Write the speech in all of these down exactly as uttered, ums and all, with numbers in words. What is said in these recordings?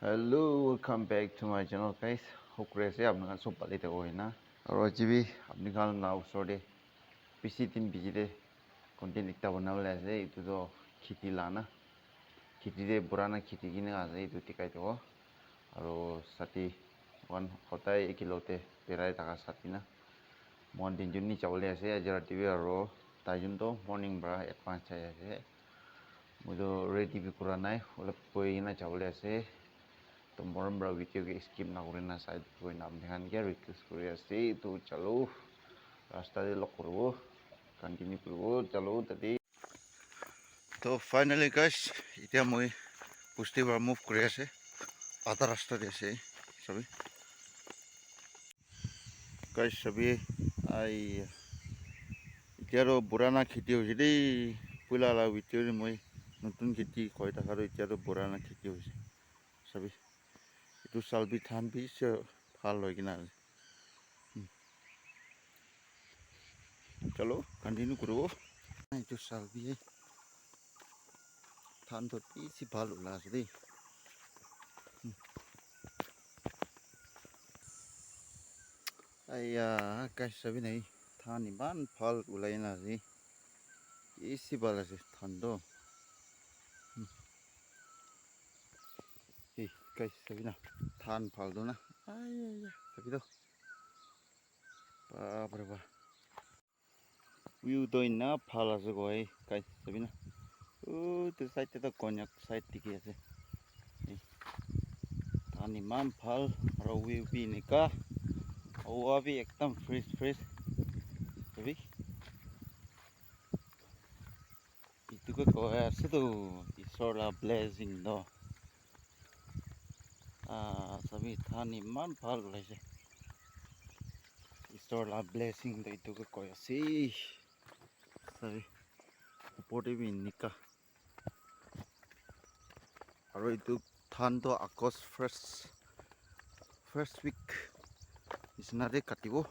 Hello, welcome back to my channel, guys. Hope kuri ase apni khan sob bhale thakibo hoina. Aru aji bi apni khan la usor te bishi din piche te content ekta banabole ase. Etu toh kheti la na. Kheti te purana kheti kina ase, etu dikhai dibo. Aru sati moikhan hodai ekelog te berai thaka sati na. Moikhan tinjun ni jabole ase aji rati bi, aru taijon toh morning para advance jai ase. Moi toh ready bi kura nai, olop boi kena jabole ase. Toh morom para video ke skip na kurina sai dibo koina apni khan ke request kuri ase. Toh chalo, rasta te log kuribo, continue kuribo, chalo tate. Toh finally guys, etiya moi bosti para move kuri ase, adha rasta te ase, sabi. Guys, sabi, ai, etiya toh purana kheti hoise dei. Puila la video te moi notun kheti koi thaka toh etiya toh purana kheti hoise. Sabi, etu sal bi than bishi bhal hoi kena ase. Hmm. Chalo, continue kuribo. Etu sal bi than toh bishi bhal ula ase dei. Hmm. Aiya, guys, sabi nai, than iman bhal ulai na ase. Bishi bhal ase than toh. Hmm. Hey, guys, sabi na, than bhal toh na. Aiya, sabi toh. Bap re bap. View toh ena bhal ase koi, guys, sabi na. Utu side te toh Konyak side dikhi ase. Eh, than iman bhal, aru view bi enika. Hawa bi ekdam fresh, fresh. Sabi? Etu ke koi ase toh, Isor la blessing toh. Ah, sabi than iman bhal ulaise. Isor la blessing toh etu ke koi ase. Sabi, upor te bi enika. Aru etu than toh August first, first week nisina te katibo.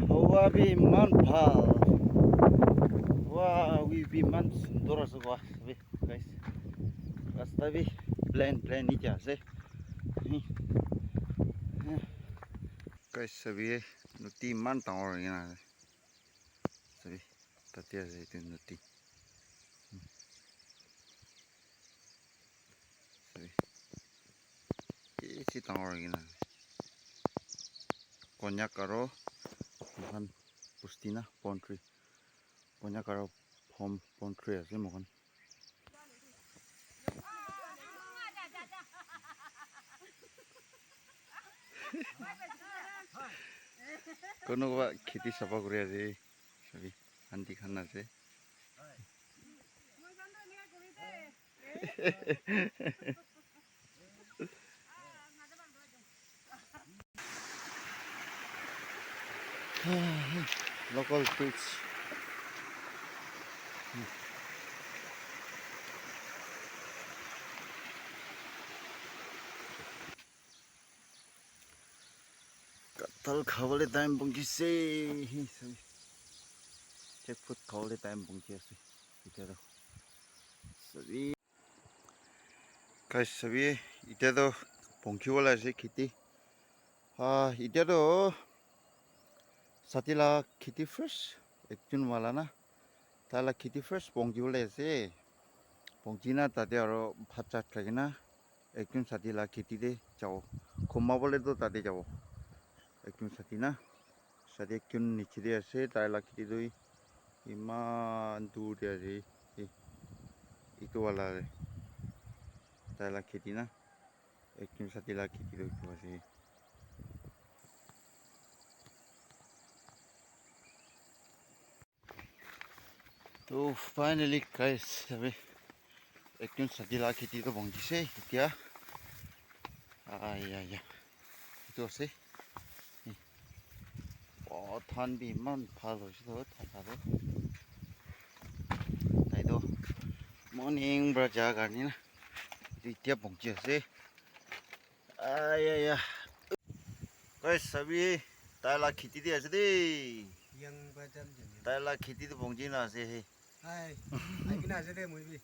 Hawa bi iman bhal. Wow, view bi iman sundor ase, wow, sabi, guys. Rasta bi plain, plain hi ase. Guys, sabi, nodi iman dangor hoi kena ase. Sabi, tate ase etu nodi. Hmm. Sabi. Bishi dangor hoi kena. Konyak aro moikhan bosti na boundary. Konyak aro home boundary ase moikhan. Kono ba kheti sapha kuri ase. Sabi, aunty khan ase. Local fish. Kathal khabole time pongise. Jackfruit khabole time pongise ase. Etia toh sabi. Guys, sabi, etia toh pongji wala ase kheti. Ah, etia toh sati la kheti first, ekjon wala na, tai la kheti first pongji wala ase. Pongji na tate aro bhat chat khai kena ekjon sati la kheti te jabo. Khoma bole toh tate jabo. Ekjon sati na. Sati ekjon niche te ase, tai la kheti toh eman dur te ase. Eh, etu wala te. Tai la kheti na. Ekjon sati la kheti toh etu ase. To finally guys, abe ekjon sati la kheti toh pongji se etia. Ai, ai, ai. Etu ase. Oh, than bi iman bhal hoise toh, thaka toh. Tai toh morning para ja karne na. Etu etia pongji ase. Ai, ai, ai. Guys, sabi, tai la kheti te ase de. Yang ba jam jam. Tai la kheti te pongji na ase he. Hi. Ahi kena ase de moi bi.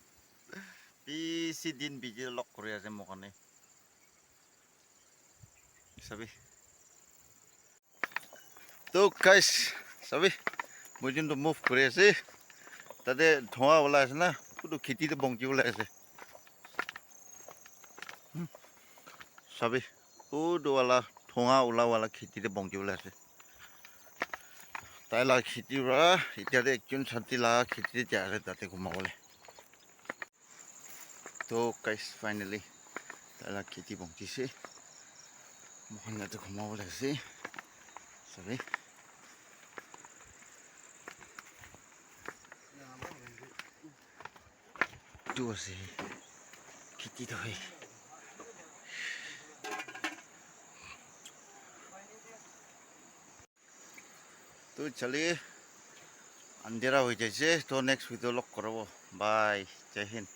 Bisi din biji log kuri ase mokhan e. Sabi. To guys, sabi, moi juntu move kuri ase. Tate dhua ulai ase na, utu kheti te bongchi ulai ase. Hmm. Sabi, utu wala dhua ula wala kheti te bongchi ulai ase. Tai la kheti pra, itya te ekjon sati la kheti te ja ase tate ghuma bole. To guys, finally, tai la kheti bongchi se. Moikhan yate ghuma bole ase. Sabi. Tu ase. Kheti toh hai. To chale, andhera hoi jaise, to next video log koribo. Bye, Jai Hind.